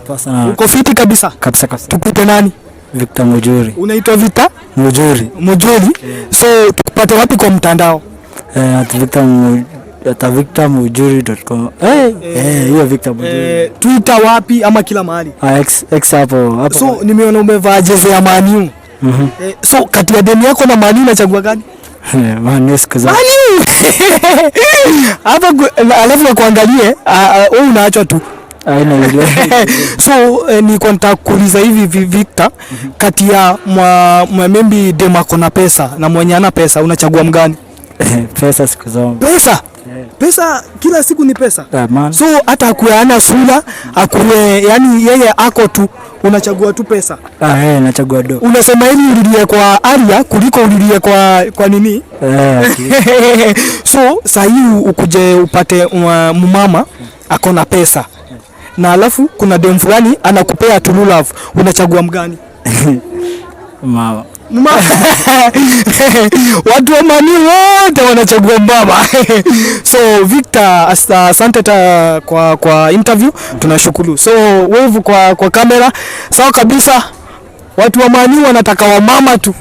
Poa sana. Uko fiti kabisa? Kabisa kabisa. Tukute nani? Victor Mujuri. Unaitwa Victor Mujuri. Mujuri. So tukupate wapi kwa mtandao? At victormujuri.com. Hiyo Victor Mujuri. Twitter wapi ama kila mahali? Ah, X, X hapo hapo. So nimeona umevaa jezi ya Man U. So kati ya demu yako na Man U unachagua gani? Man U siku zote. Man U. Hapa alafu nakuangalie, wewe unaachwa tu. Haina ile. So nilikuwa nataka kuuliza hivi, Victor, kati ya mwa maybe dem ako na pesa na mwenye ana pesa, unachagua mgani? Pesa siku zote. Pesa. Pesa kila siku ni pesa. Ah, man. So hata akuwe ana sura, akuwe yani yeye ako tu, unachagua tu pesa. Ah, nachagua do. Unasema ili ulilie kwa area kuliko ulilie kwa nini? Eh. So sahii ukuje upate mumama ako na pesa na alafu kuna dem fulani anakupea true love, unachagua mgani? Mama. Mama. Watu wa Man U wote wanachagua mbaba. So Victor, asante kwa interview, tunashukuru. So wave kwa kamera, sawa kabisa. Watu wa Man U wanataka wamama tu.